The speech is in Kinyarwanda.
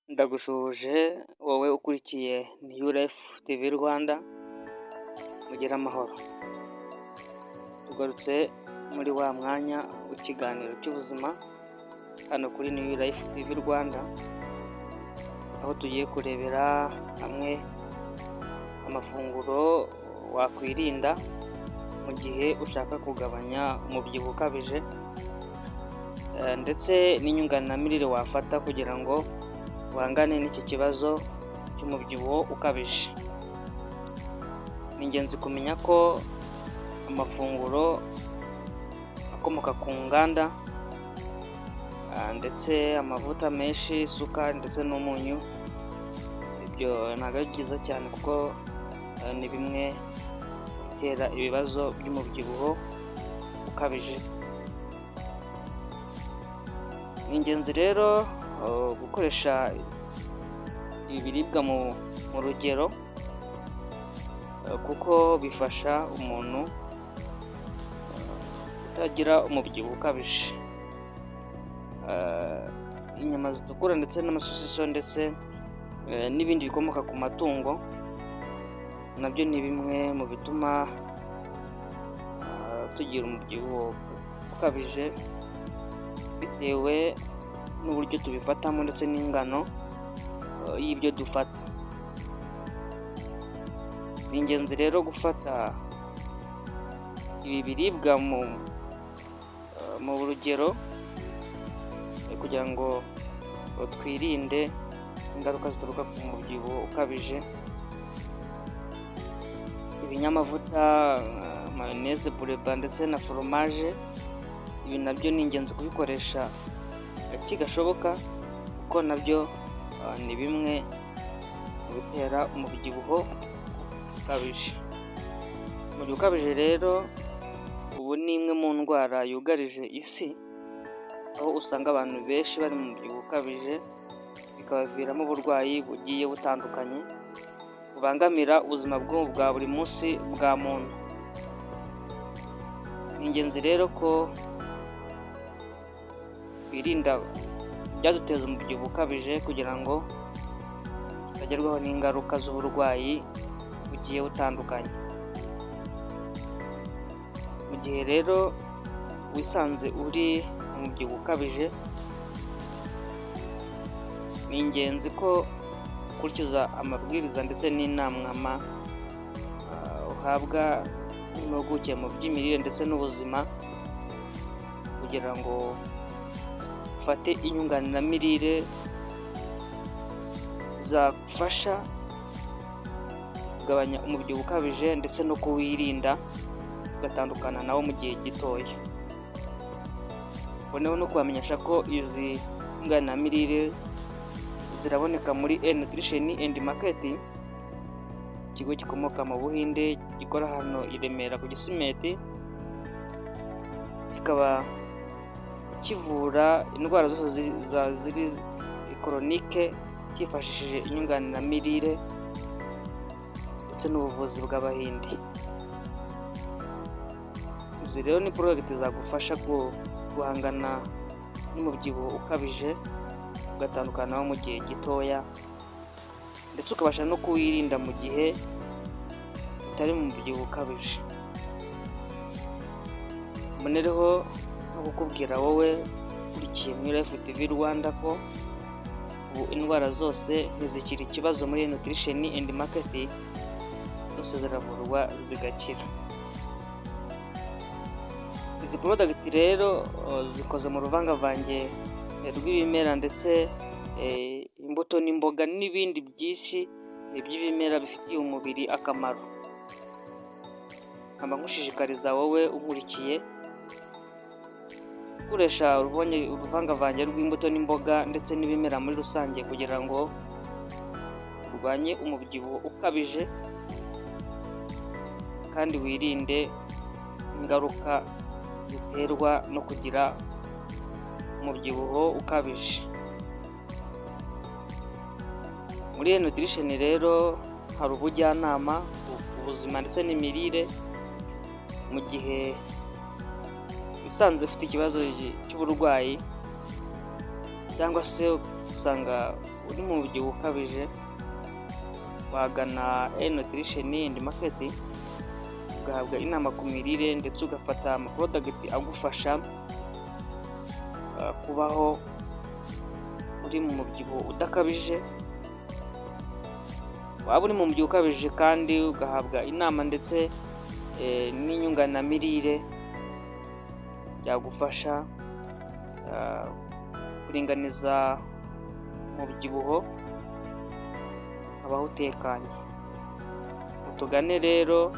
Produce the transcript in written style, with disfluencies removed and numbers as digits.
Ndagusuhuje wowe ukurikiye New Life TV Rwanda, mugire amahoro. Tugarutse muri wa mwanya w'ikiganiro cy'ubuzima hano kuri New Life TV Rwanda, aho tugiye kurebera hamwe amafunguro wakwirinda mu gihe ushaka kugabanya umubyibuho ukabije, ndetse n'inyunganiramirire wafata kugira ngo uhangane n'iki kibazo cy'umubyibuho ukabije. Ni ingenzi kumenya ko amafunguro akomoka ku nganda ndetse amavuta menshi, isukari ndetse n'umunyu, ibyo ntabwo ari byiza cyane kuko ni bimwe bitera ibibazo by'umubyibuho ukabije. Ni ingenzi rero gukoresha ibiribwa mu rugero kuko bifasha umuntu kutagira umubyibuho ukabije. Inyama zitukura ndetse n'amasosiso ndetse n'ibindi bikomoka ku matungo nabyo ni bimwe mu bituma tugira umubyibuho ukabije, bitewe n'uburyo tubifatamo ndetse n'ingano y'ibyo dufata. Ni ingenzi rero gufata ibi biribwa mu rugero kugira ngo twirinde ingaruka zituruka ku mubyibuho ukabije. Ibinyamavuta, mayonnaise, bureba ndetse na foromaje, ibi nabyo ni ingenzi kubikoresha gake gashoboka kuko nabyo ni bimwe mu bitera umubyibuho ukabije. Umubyibuho ukabije rero ubu ni imwe mu ndwara yugarije isi, aho usanga abantu benshi bari mu mubyibuho ukabije, bikabaviramo uburwayi bugiye butandukanye bubangamira ubuzima bwa buri munsi bwa muntu. Ni ingenzi rero ko twirinda ibyaduteza umubyibuho ukabije kugira ngo tutagerwaho n'ingaruka z'uburwayi bugiye butandukanye. Mu gihe rero wisanze uri mu mubyibuho ukabije, ni ingenzi ko ukurikiza amabwiriza ndetse n'inama uhabwa n'impuguke mu by'imirire ndetse n'ubuzima, kugira ngo ufate inyunganiramirire zagufasha kugabanya umubyibuho ukabije ndetse no kuwirinda, ugatandukana nawo mu gihe gitoya. Mboneyeho no kubamenyesha ko izi nyunganiramirire ziraboneka muri E Nutrition and Market, ikigo gikomoka mu Buhinde gikora hano i Remera ku Gisimenti, kikaba kivura indwara zose ziri chronique cyifashishije inyunganiramirire ndetse n'ubuvuzi bw'Abahinde. Izi rero ni product zagufasha guhangana n'umubyibuho ukabije, ugatandukana nawo mu gihe gitoya, ndetse ukabasha no kuwirinda mu gihe utari mu mubyibuho ukabije. Mbonereho no kukubwira wowe ukurikiye New Life TV Rwanda ko ubu indwara zose ntizikiri ikibazo muri Nutrition and Market, zose ziravurwa zigakira. Izi product rero zikoze mu ruvangavange rw'ibimera ndetse imbuto n'imboga n'ibindi byinshi by'ibimera bifitiye umubiri akamaro. Nkaba nkushishikariza wowe unkurikiye gukoresha uruvangavange rw'imbuto n'imboga ndetse n'ibimera muri rusange kugira ngo urwanye umubyibuho ukabije kandi wirinde ingaruka ziterwa no kugira umubyibuho ukabije. Muri Nutrition rero hari ubujyanama ku buzima ndetse n'imirire, mu gihe usanze ufite ikibazo cy'uburwayi cyangwa se usanga uri mu mubyibuho ukabije, wagana A Nutrition and Market ugahabwa inama ku mirire, ndetse ugafata ama products agufasha kubaho uri mu mubyibuho udakabije. Waba uri mu mubyibuho ukabije kandi ugahabwa inama ndetse n'inyunganiramirire byagufasha kuringaniza umubyibuho, ukabaho utekanye. Mutugane rero.